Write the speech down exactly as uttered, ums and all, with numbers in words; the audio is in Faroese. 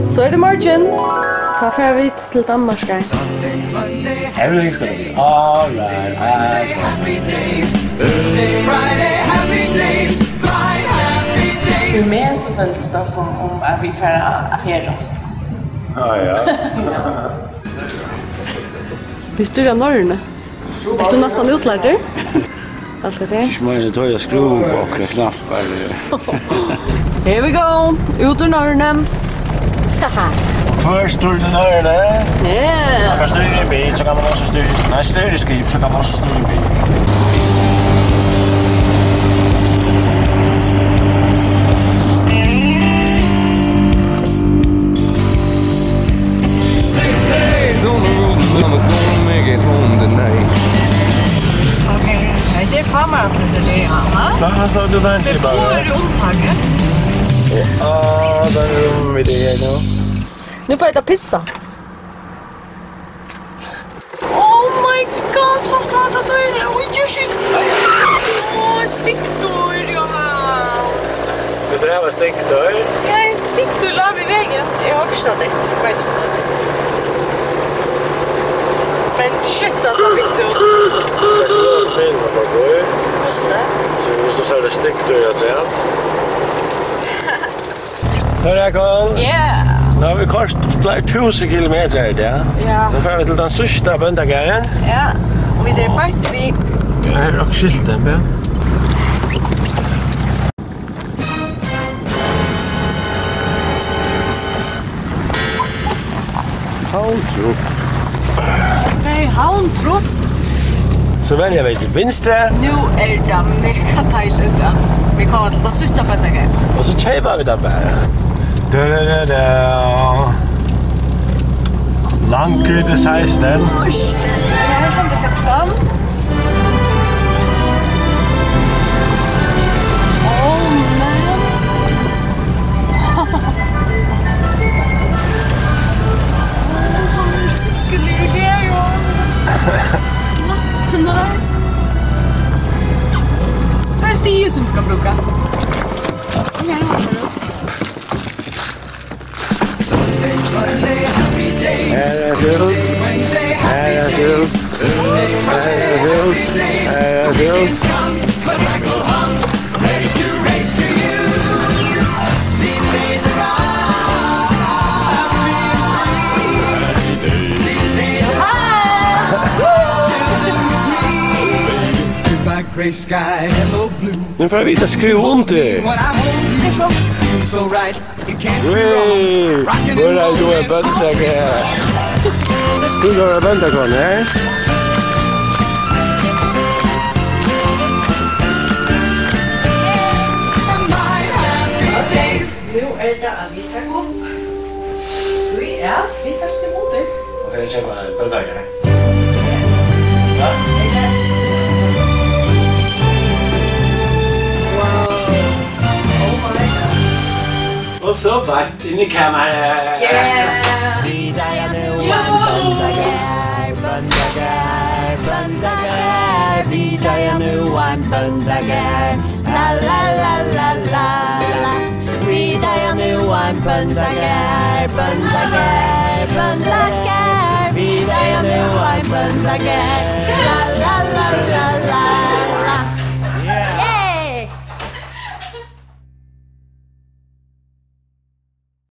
So er tað morgin. Tá fara vit til Danmarkar. Everything's gonna be alright. Fyri meg so følist tað sum um at vit fara at ferðast. Ah, ja. Vit stýra norrønu. Ert tú næstan útlærdur? Alt er tað. Ikki meira enn tað at skrúva upp okkara knappar. Here we go! Út úr norrønu. Hvør stýrir norrønu? Ja. Man kan stýra en bil, so kann man også stýra, nei, stýra skip, so kann man også stýra en bil. Six days on the road, I'm gonna make it home tonight. Ok, hetta er kamera til teg, Anna. Nei, hann slår til den. Tað er bara umtaki. Ja, den er um í tí her nú. Nú fari eg at pissa. Oh my God, so stórt at dýr. Oj, oj, oj. Åh, stikkdýr, Johan. Vilt tú hava stikkdýr? Ja, eitt stikkdýr lá við vegin. Eg havi ikki tað. Veit ikki. Men shit, altso, fitt út. Skal ikki lova spilini at fara í. Hvussu? So, viss tú sært eitt stikkdýr, altso, ja. Hør her, Kol. Yeah. Nú hava vit koyrt fleiri túsund kilometrar í dag. Ja. Nú fara vit til tann síðsta bóndagarðin. Ja. Og vit eru beint við. Ja, her er okkurt skilt, ja. Havntrup. Hey, Havntrup. So velja vit til vinstru. Nú er tað mega deiligt, at vit koma til tann síðsta bóndagarðin. Og so keypa vit tað bara. Da, da, da, da. Landgøta seksten. Her er Santa sekstan. Oh, man. Knapparnar. Her er stigið, sum tú kanst brúka. Her er fjøl. Her er fjøl. Her er fjøl. Her er fjøl. Nú fara vit at skriva undir. Hey, hvør er tú ein bóndagarð? Hvør er ein bóndagarð her? Nú er tað at vit taka upp. Tí at vit fara at skriva undir. Ok, eg keypi ein bóndagarð. Ja. Wow. Oh my gosh. Og so beint inn í kamarið. Yeah. Vit eiga nú ein bóndagarð, bóndagarð, bóndagarð. Vit eiga nú ein bóndagarð. La, la, la, la, la, la. Vit eiga nú ein bóndagarð, bóndagarð, bóndagarð. Vit eiga nú ein bóndagarð. La, la, la, la, la, la.